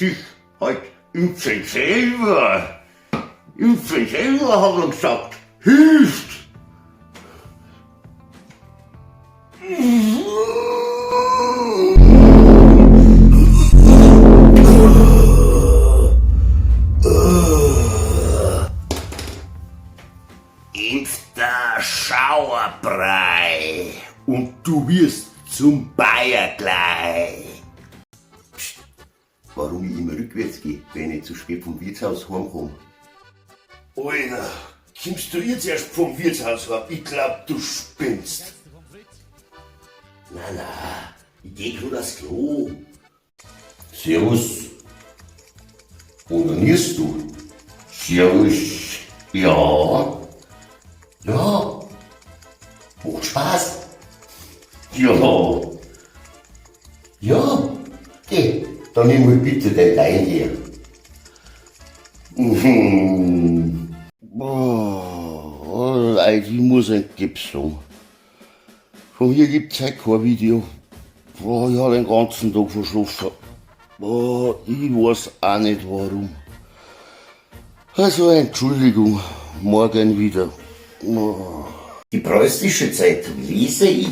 sich halt impfen selber. Impfen selber, hat er gesagt. Hilft! Impf der Schauerbrei und du wirst zum Bayer gleich. Psst, warum ich immer rückwärts geh, wenn ich zu spät vom Wirtshaus heimkomm? Alter, kommst du jetzt erst vom Wirtshaus heim? Ich glaub, du spinnst. Na, na, ich geh grad aufs Klo. Servus. Onanierst du? Servus. Ja. Ja. Macht Spaß. Ja. Ja. Geh, dann nimm halt bitte dein Teil her. Mhm. Boah, Leute, ich muss ein Gips sagen. Von hier gibt's heute kein Video. Boah, ich hab den ganzen Tag verschlafen. Boah, ich weiß auch nicht warum. Also Entschuldigung, morgen wieder. Oh. Die preußische Zeitung lese ich.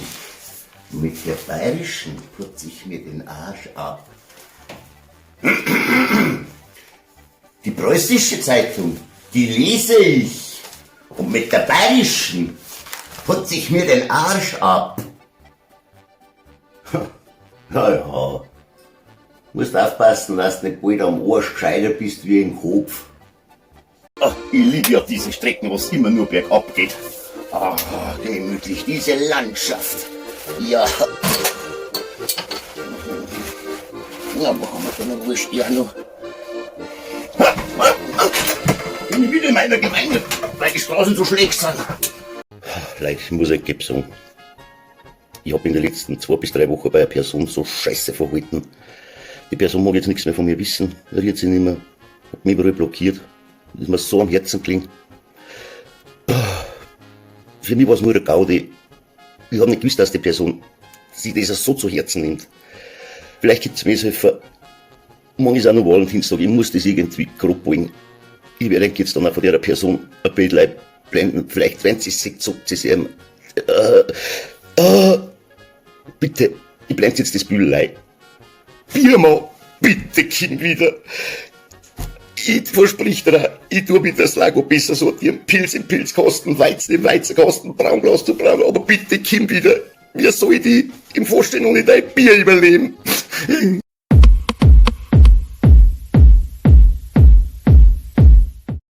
Mit der bayerischen putze ich mir den Arsch ab. Die preußische Zeitung, die lese ich. Und mit der bayerischen putze ich mir den Arsch ab. Na ja, musst aufpassen, dass du nicht bald am Arsch gescheiter bist wie im Kopf. Ach, ich liebe ja diese Strecken, wo's immer nur bergab geht. Ah, gemütlich, diese Landschaft. Ja. Na, wo haben wir denn noch Wurscht? Ja, noch. Bin ich wieder in meiner Gemeinde, weil die Straßen so schlecht sind. Leute, ich muss euch geb sagen, ich hab in den letzten 2 bis 3 Wochen bei einer Person so scheiße verhalten. Die Person mag jetzt nichts mehr von mir wissen, rührt sich nicht mehr, hat mich überall blockiert. Das ist mir so am Herzen gelegen. Für mich war's nur eine Gaudi. Ich hab nicht gewusst, dass die Person sich das so zu Herzen nimmt. Vielleicht gibt's mir helfen. Morgen ist auch noch Valentinstag, ich muss das irgendwie grob wollen. Ich werde jetzt dann auch von der Person ein Bild blenden. Vielleicht, wenn sie sich zuckt, sie sich, bitte, ich blende jetzt das Bild ein. Firma, bitte komm wieder. Ich versprich dir, ich tu mit der Slago besser sortieren, Pilz im Pilzkasten, Weizen im Weizenkasten, Braunglas zu Braun, aber bitte komm wieder. Wie soll ich die im Vorstellen ohne dein Bier überleben?